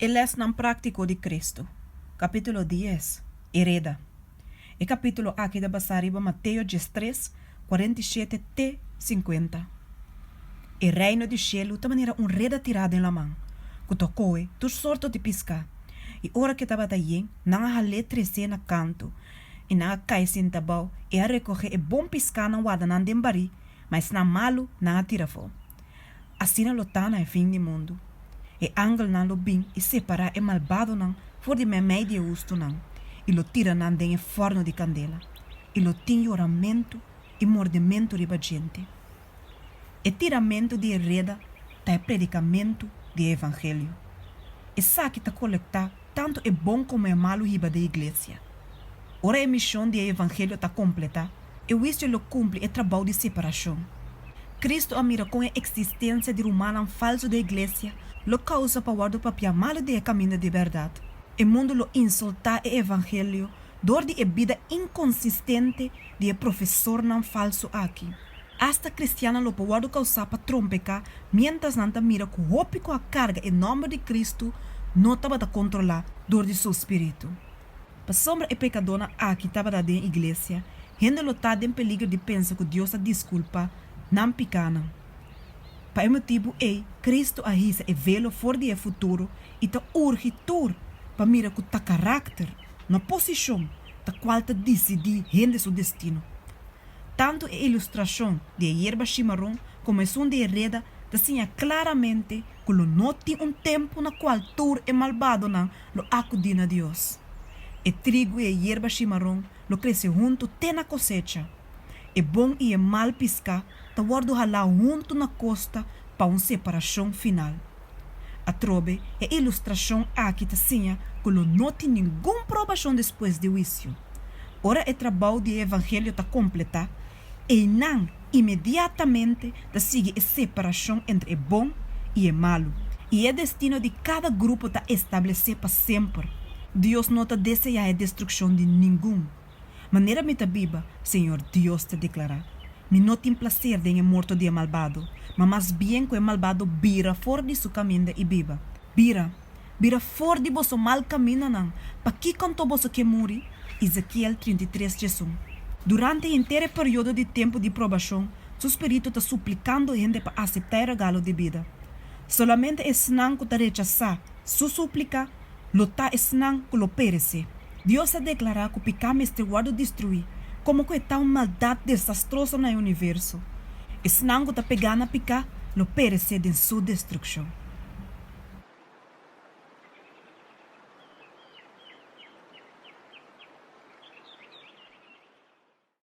E Lèsnan Práktiko di Kristu, Kapítulo dies, E Reda. E kapítulo akí ta basá riba Mateo 13, 47 te 50. E Reino di shelu ta manera un reda tirá den laman, ku ta kohe tur sorto di piská. I ora ku e tabata yen, nan a hal'é tres'é na kantu, i nan a kai sinta abou i a rekohé e bon piskánan warda nan den barí, ma esnan malu nan a tira afó. Asina lo ta na e fin di mundu. E angelnan lo bin i separá e malbadonan for di meimei di e hustunan, i lo tira nan den e fòrnu di kandela, i lo tin yoramentu i mordementu riba djente. E tiramentu di e reda ta e predikamentu di e evangelio. Esaki ta kolektá tantu e bon komo e malu hiba den iglesia. Ora e mishon di e evangelio ta kompletá, e huisio lo kumpli e trabou di separashon. Kristu a mira kon e eksistensia di rumannan falsu den iglesia lo kousa pa wòrdu papiá malu di e kaminda di bèrdat. E mundu lo insultá e evangelio dor di e bida inkonsistente di e profesornan falsu aki. Asta kristiannan lo por wòrdu kousá pa trompeká miéntras nan ta mira ku hopi ku a karga e nòmber di Kristu no tabata kontrolá dor di Su spiritu. Pasobra e pekadónan aki tabata den iglesia, hende lo ta den peliger di pensa ku Dios a diskulpá nan pikánan. Pa e motibu ei, Kristu a hisa e velo for di e futuro i ta urgi tur pa mira ku ta karakter, no posishon, ta kual ta disidí hende su destino. Tantu e ilustrashon di e yerba shimaron komo esun di e reda ta siña klaramente ku lo no tin un tempu na kual tur e malbadonan lo akudí na Dios. E trigu i e yerba shimaron lo krese huntu te na kosecha. E bon i e mal piská ta wòrdu halá huntu na kosta pa un separashon final. Atrobe, e ilustrashon aki ta siña ku lo no tin ningun probashon despues di huisio. Ora e trabou di e evangelio ta kompletá, einan inmediatamente ta sigui e separashon entre e bon i e malu, i e destino di kada grupo ta establesé pa semper. Dios no ta deseá e destrukshon di ningun. Manera mi ta biba, Señor Dios ta deklará, mi no tin plaser den e morto di e malbado, ma mas bien ku e malbado bira for di su kaminda i biba. Bira, bira for di boso mal kamindanan, pakiko anto boso ke muri? Ezekiel 33, 11. Durante henter e periodo di tempu di probashon, su spiritu ta suplikando hende pa aseptá e regalo di bida. Solamente esnan ku ta rechasá su súplika lo ta esnan ku lo peresé. Dios a deklará ku piká mester wòrdu destruí komo ku e ta un maldat desastroso na e universo. Esnan ku ta pegá na piká lo peresé den su destrukshon.